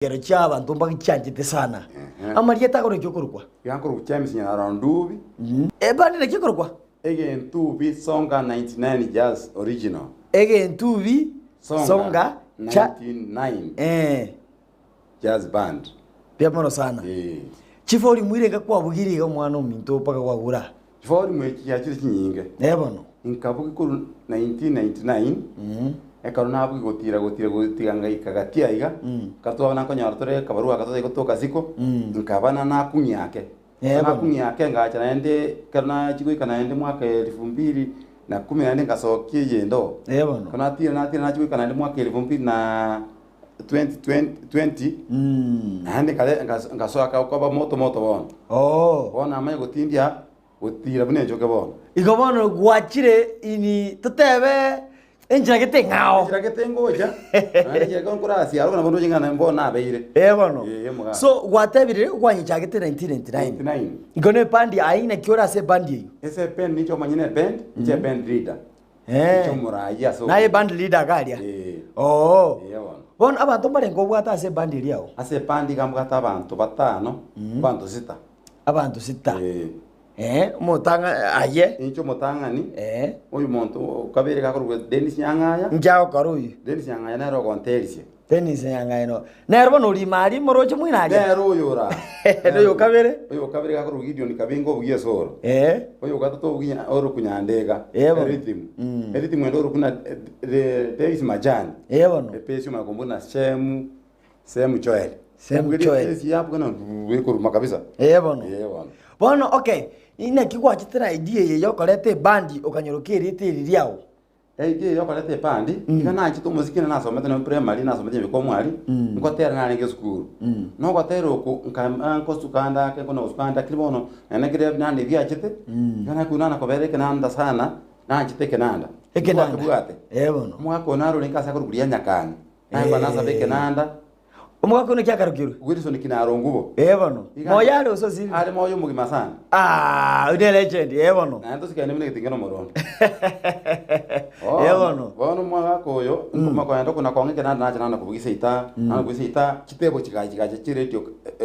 Chingero chia abanto mbachianchete sana. Amarieta agoro naki okorokwa? Iga nkorokwa James Nyarondubi. Ebandi naki ekorokwa? Egentubi Songa 99 Jazz Original. Egentubi Songa cha 99 eh. Jazz Band. Mbuya mono sana. Eh. Chifori irenga kwabugirie iga omwana ominto mpaka kwagura? Chifori echi chiachire chinyinge. Eh bono. Nkabugia korwa 1999, ekero nabugia gotira gotira gotiga ngaika gati aiga, nkatwaba nakonyora tore akabarua aka totari gotoka isiko, nkaba na nakung'ia ake. Eh, bono. Nakung'ia ake ngacha naende ekero nachia goika naende mwaka elfu mbili na kumi naende ngasokia eyende oo. Eh, bono. Ekero natira natira nachia goika naende mwaka elfu mbili na 20 20 naende nkare nkas- ngasoa koba moto moto bono. Oo. Bono namanye gotindia Gotira buna enchoke bono. Igo bono gwachire ini totebe enchera gete eng'ao. Enchera gete ngocha, naende enchera ekero nkorasiarwa nabo ndoche ng'a bono nabeire. Ee bono. Ee omogaka. So gwatebire kwanyechagete 1999. 99. Igo ne ebandi aye naki ore ase ebandi eyio? Ase eband ninche omonyene eband, inche eband leader. Eh. Inche omoraai ase Naye eband leader iga aria? Ee. Oo. Ee bono. Bono abanto mbarenge obwate ase ebandi eria agwo? Ase ebandi iga mbwate abanto batano, abanto sita. Abanto sita. Eh. Eh, omotang'a aye. Inche omotang'ani, Eh. oyo omonto o kabere gakorokwa Dennis Nyang'aya. Inche agokora oyio. Dennis Nyang'aya nere ogonterisia. Dennis Nyang'aya no. Nere bono orima aria moroche mwina aria. Nere oyo ore aa. Noyo o kabere. Oyo o kabere gakorokwa Gideon Kabinga obugia esoro. Eh. Oyo o gatato obugia orokwa Nyandega. Eh bono. Erhythm. Mm. Erhythm ende orokwa na Davis Majani. Eh bono. Epesi omanya kombuna Shemu. Same Joel. Same Obugerie Joel. esi yabuga na ekoruma kabisa. Ee bono. Ee bono. Bono okay, inaki gwachete na idea eye yokoreta ebandi okanyora erieta eri riao? Idea eye yokoreta ebandi, iga nachete omosiki na nasomete na primary, nasomete nyabiko omwari, ngotera narenge esukuru. Na ogotera oko nka nkosuka ndake nkona gosuka nde lakini bono naende kere naende biachete, iga nakuna nakobera ekenanda sana, nachete ekenanda. Ekenanda. Nkobwate. Ee bono. Omwaka one narorenge ase akorokwa riria Nyakani. Naye nasabe ekenanda. Omogaka one kiakarokirwe? Wilson Kinarongubo. Ee bono. Iga- Moyo are gose osirire? Are moyo omogima sana. Ah, oyio ne legend, ee bono. Naende tosikane buna egetinga na omorondo. Ee bono. Bono omogaka oyo, nkomokoenda okona kong'a ekenanda nacha nana kobugia eseita, nana kobugia eseita, chitebo chigacha chigacha chiredio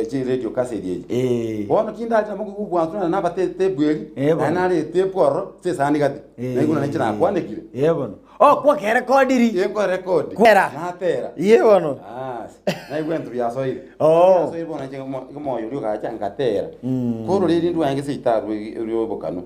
chiredio cassette echi. Ee. Bono kindache nabo nkoigwa obwansu nonye nabate etape eria, Ee bono. naende nare etape ororo, ase esani gati. Naigwa nonye inche nakwanekire. Ee bono. Oh, kwakerekodiri. Ee, nkorekodi. Kwera. Natera. Ee bono. Aasi, naigwa ebinto biasoire. Oo. Biasoire bono inche omo- omoyo oria ogacha ngatera. Korwa riria ndwange ase etaru eria obokano.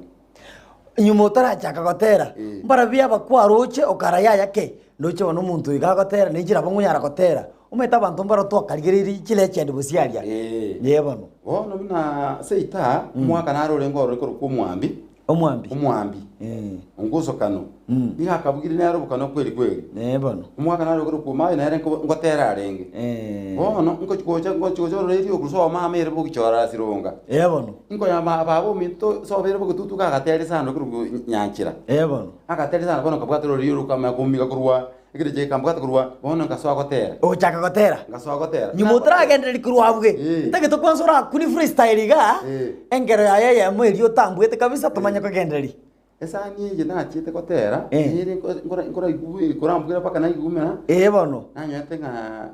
Nyuma otarachaka gotera, Eh. mbarabwo aba kwaroche okara yaya ki, ndoche bono omonto oyo iga agotera na inche nabo nkonyara gotera. Omanyete abanto mbaro twakarigereiri chilegend gose aria. Eh. Ee bono. Bono buna ase etaa, omwaka naro orenge ororo korokwa omwambi. Omwambi. Omwambi. Eh. Ongosokano. Mm. Nigo akabugire nere obokano kweri kweri. Ee bono. Omwaka nare korokwa omayo nere nko- ngotera arenge. Eh. Bono ngochi gocha ngochi gocha ororo erio okorwa sobo mama ere bogichora asironga. Ee bono. Nkonya ma baba ominto sobo ere bogetutu gagateria sana korwa nyanchera. Ee bono. Agateria sana bono nkabwata ororo rokama komiga korwa Ekero gekambwata korwa bono nkasoa gotera. Ogochaka gotera. Nkasoa gotera. Nyuma otaragendereria korwa abwe, Eh. ntagete kwanza orakuni freestyle igaa, Eh. engero yaye eyemo eria otambuete kabisa tomanye kogendereria. Esani eye nachiete gotera, Eh. nere nko- nkora- nkoraigwe korambwera mpaka naigumera, Ee bono. nanyorete ng'a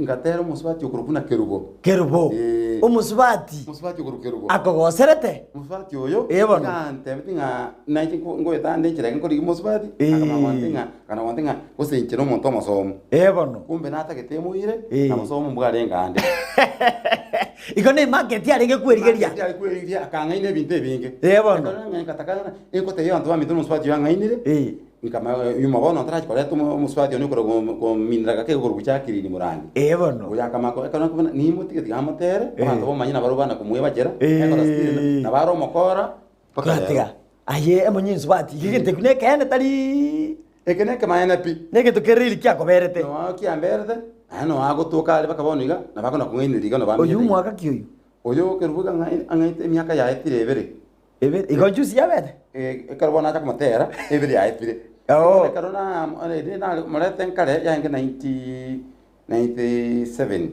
ngatera omosubati okorokwa buna Kerubo. Kerubo, Eh. omosubati Omosubati okorokwa Kerubo. akogoserete. Omosubati oyo, Eh, bono. iga antebeti ng'a nainche nko- ngoeta ande enchera eke nkorigia omosubati, Eh. akamanya gontebia ng'a akana gontebia ng'a gose inche nomonto omosomu. Ee bono. Kumbe natagete emoire, Eh. na bosomu mbwarenge ande. Igo ne market yarenge kwerigeria. Market yare kwerigeria, akang'aina ebinto ebinge. Eh, bono. Ekero nang'aina nkatakana, nkotebia abanto baminto nomosubati oyo ang'ainire, Eh. Nkama nyuma bono ntarachi koreta omo- omosubati one okore go- gominera gake igoro gochia Jacqueline Murangi. Ee bono. Oyo akamaka ekero nakobuna nimotige tiga amotere, Eh. abanto bomanye nabarobwo bana komwebachera, Eh. ekero still nabo are omokora mpaka rero. Kwatiga. Aye emonye ensubati, iga egento ekio nekeene tariiii. Eke nekemanene pi. Negento kere really kiakoberete. Noa kiamberete, naende noa agotoka are mpaka bono iga, nabo akona kong'ainereria iga nabo Oyio amenyete iga. omwaka ki oyio? Oyo kerubo iga ang'ai ang'aete emiaka yaye tire ebere. Ebe igo juzi yabete? Eh, ekero bono nacha komotera, ebere yaetire. Oo. Ekero na eri namorete nkare yaenge 1997.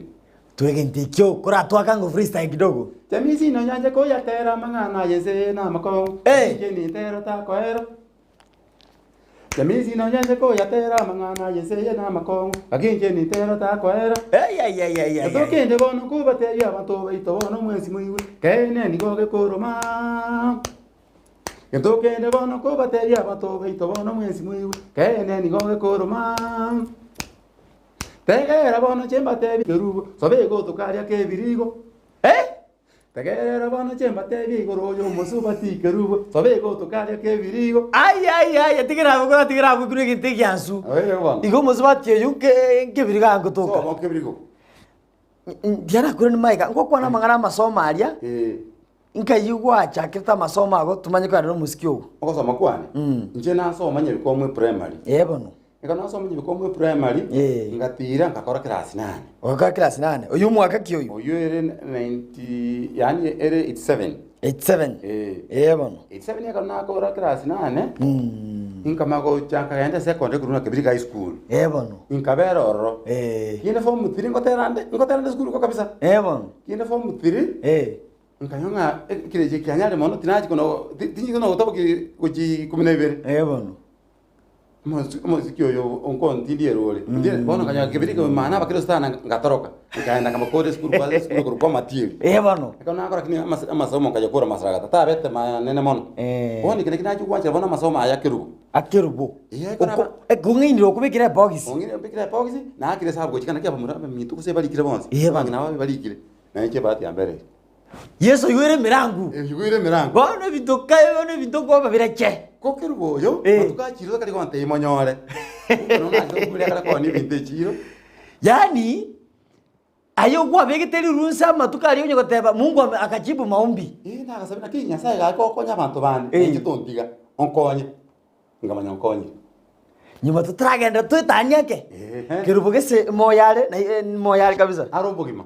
Twegento ekio koratwaka ng'o freestyle kidogo. Chamisi nonyanche koyatera amang'ana aye ense na amakong'u, Eh. inche nintero takoera. Chamisi nonye koyatera amang'ana aye ense eye namakong'u, gaki inche nitero takoera. Eyayayayaya. Tokende bono nkobatebia abanto baito bono mwensi moigwe, keene nigo gekoroma. Gento kende bono nkobatebia abanto baito bono mwensi moigwe, keene nigo gekoroma. Tegerera bono inche mbatebie kerubo, sobe egotokaria kebirigo. Eh? Tegerera bono inche mbatebie igoro oyo omosubati kerubo, sobe egotokaria kebirigo. Ai ai ai tigera abwo kora tigera abwo ekero egento egiansu. Oye bono. Igo omosubati oyo nke nkebirigo agotoka. Sobo kebirigo. Ndiarakure nimaega, ngokwana amang'ana amasomo aria. Eh. Nkai gwachakerete amasomo ago tomanye kogenda nomosiki ogo? Ogosoma kwane, inche nasoma Nyabikomwe Primary. Ee bono. Ekero nasoma Nyabikomwe Primary, Eh. ngatira ngakora class nane. Ogakora class nane. Oyio omwaka ki oyio? Oyio ere 90 yaani ere 87. 87. Eh. Ee bono. 87 ekero nakora class nane, nkamanya gocha nkagenda esecondary korwa na Kebiriga High School. Ee bono. Nkabera ororo. Eh. Kinde form three ngotera nde, ngotera nde esukuru igo kabisa. Ee bono. Kinde form three, Eh. Nkanywa ng'a ekerecha ekianyare mono tinachi kono tinchi kono gotaboki gochia ikomi na ibere. Ee bono. Omosi omosiki oyo onkontindie erore. Inche bono nkanyora kebiri maana abakristo sana ngatoroka, nkaenda nkamokora esukuru kwa esukuru ekorokwa Matieri. Ee bono. Ekero nakora kini amase amasomo nkayakora amasaragata, tabete manene mono. Eh. Bono eke naki nachia gwanchera bono amasomo aya kerubo. Akerubo. Eeh ekero Oko aba ekong'ainire okobekire ebox. Ong'ire mbekire ebox, naakire esabu gochika naki abamura abaminto gose barikire bonsi. Ee bono. Abang'ina babe barikire. Na inche ebahati ya mbere ere. Yeso oigwere emerango. Oigwere emerango. Bono ebinto kae bono ebinto nkoba birache. Ko kerubo oyo, Eh. matuko achire tokari gontebia monyore. Bono nachete koburia akare koonia ebinto echiro. Yaani, aye okwabegete rirunsa amatuko aria onye goteba Mungu ame akajibu maombi. Eh, nagasabire naki Nyasaye gaki okonya abanto bande, Eh. na inche tontiga, onkonye. Nkamanya onkonyire. Nyuma totaragenda toetanie ake, Ehe. kerubo gese moyo are na eh, moyo are kabisa. Are obogima.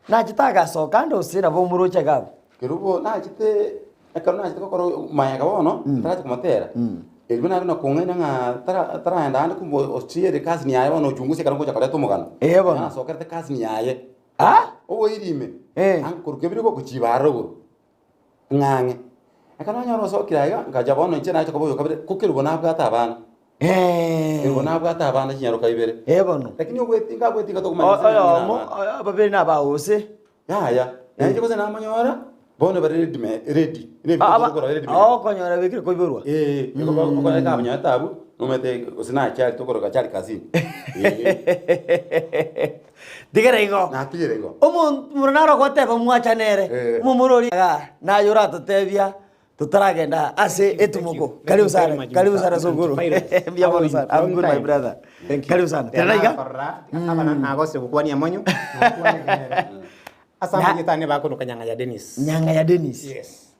Nachete agasoka ande ose nabo omoroche iga abwo. Kerubo nachete ekero nachete gokora mayega bono, ntaracha komotera, erio nare na kong'aina ng'a tara taraenda ande kumbe ochiere cousin yaye bono ochungusie ekero ngocha koreta omogano. Ee bono. Nasokerete cousin yaye. Ah! Oboiri ime, Eh. ankorwa kebirigo gochia aroro igoro. Ng'ang'e. Ekero nanyora osokire aiga, nkacha bono inche nacha koba oyo kabere, ko kerubo nabwate abana. Kerubo nabwate abana chinyaroka ibere. Ee bono. Lakini ogweti nkagwetinga tokomanya gose nang'ina Oyomo abana. babere nabagose. Yaya, naye inche gose namonyora, bono bare ready me ready. Nebinto togokora ready made. Okonyora bekire koiborwa. Ee, nigo okonyora kabanyorete abwo, nomanyete gose nachari tokoroka achari kazini. Ee. Tigera igo. Natigire igo. Omomura naro ogoteba mwachane ere. Eh. Omomura oria iga naye oratotebia totaragenda ase etumoko. Karibu sana, karibu sana sokoro. Mbuya mono sana. I'm good my brother. Karibu sana. Tera iga. Abana nagose gokwania monyo. Ase amanyete ane bakoroka Nyang'a ya Dennis. Nyang'a ya Dennis. Yes.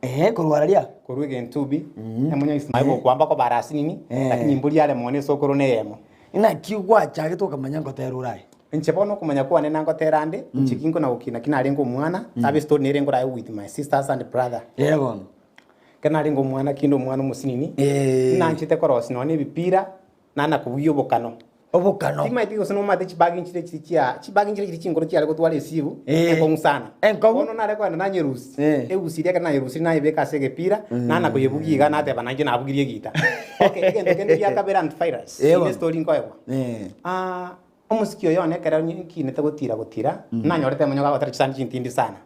Ehe, korwa araria. Korwa egentubi, emonyo ise naye gokwamba kobara asinini, Eh. lakini imbori yare mono esokoro neyemo. Naki gwachagete okamanya ngotera ore aye? Inche bono okomanya kwane nangotera ande, inche ki nkona gokina ki narenge omwana, abe story nere nkorae with my sisters and brother. Ee bono. Ekero narenge omwana kinde omwana omosinini, Eh. nanchete korosia nonya na ebipira, nana kobugia obokano. Obokano. Timaeti gose nomanyete chibagi nchire chiri chia chibagi nchire chiri chinkoro chiare gotwara esibu Eh. enkong'u sana. Enkong'u. Bono nare kogenda nanyerusia, Eh. eusi eria ekero nayerusirie nayebeka ase egepira, nana koyebugia iga nateba nainche nabugirie egita. Okay, egento kende gia kabere antivirus, Eh, eye bono. story nkoegwa. Eh. Ah, omosiki oyo one ekero nkinete gotira gotira, nanyorete emonyo gagotera chisani chintindi sana.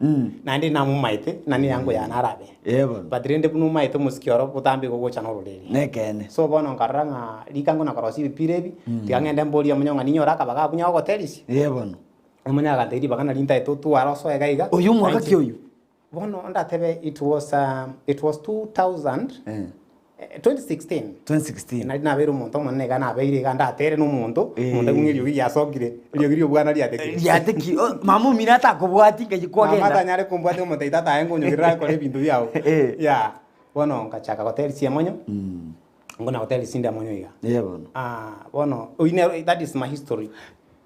Naende namomaete, na neyango yane arabe. Ee bono. But rende buna omaete omosiki oro botambe igo ogocha na ororeri. Nekeene. So bono nkarora ng'a rikango na korosia ebipira ebi, tiga ng'ende mborie omonyo ng'a ninyore akabaga abwo nyare gogoterisia. Ee bono. Omonyo agantebia ribaga nari ntaete otware osoe iga iga. Oyio omwaka ki oyio? Bono ndatebe it was it was 2000, 2016. 2016. Nari nabeire omonto omonene iga nabeire iga ndatere na omonto, Eh. omonto ng'a eriogi riasokire, eriogi ria obwana riatekire. Riateki, oh, mama omino atakobwati nkai Mama kwagenda. tanyare kombwatia omonto tata aye nkonyogerera akore ebinto biao. Eh. Yeah. Bono ngachaka goterisia emonyo, ngona goterisia inde emonyo iga. Ee bono. Ah, bono oyio nero that is my history.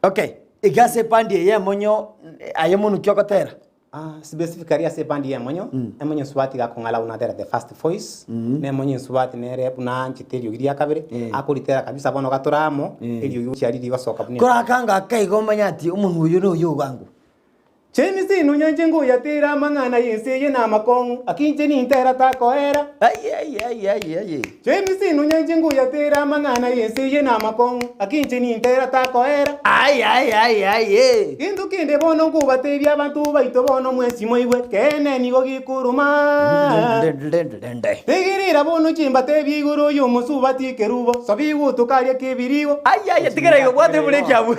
Okay, iga ase epandi eye emonyo aye monuki ogotera? Ah, specifically ase ebandi y'emonyo, emonyo ensubati gakong'ala buna atera the first voice, na emonyo ensubati nere buna anchete eriogi ria kabere, akoritera kabisa bono gatora amo, eriogi gochia riria rigosoka buna Korakanga aka igo omanye ati omonwa oyo noyo ogango. James nonya inche ngoyatera amang'ana y'ense eye namakong'u, aki inche nintera takoera. Ai, ai, ai, ai, ai. James nonya inche ngoyatera amang'ana y'ense eye namakong'u, aki inche nintera takoera. Ai, ai, ai, ai, eh. Gento kende bono nkobatebia abanto baito bono mwensi moigwe, keene nigo gekoroma. Tegerera bono inche mbatebie igoro y'omosubati ekerubo, sobi igotoka aria kebirigo. Ai, ai, tigera igo, bwata ebureki abwo.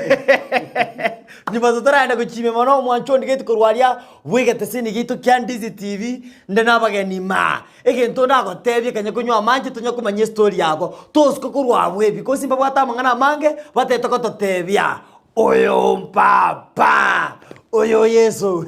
Nyuma totaragenda gochimia mono omwancho ondigeti korwa aria bw'egeteseni giaito kia Ndizi TV, nde nabageni maa. Egento ndagotebie kanya konywa amanche tonya komanya estory yabo. Tosuka korwa abwo because mbabwate amang'ana amange batete gototebia, oyo mpapa, oyo Yeso.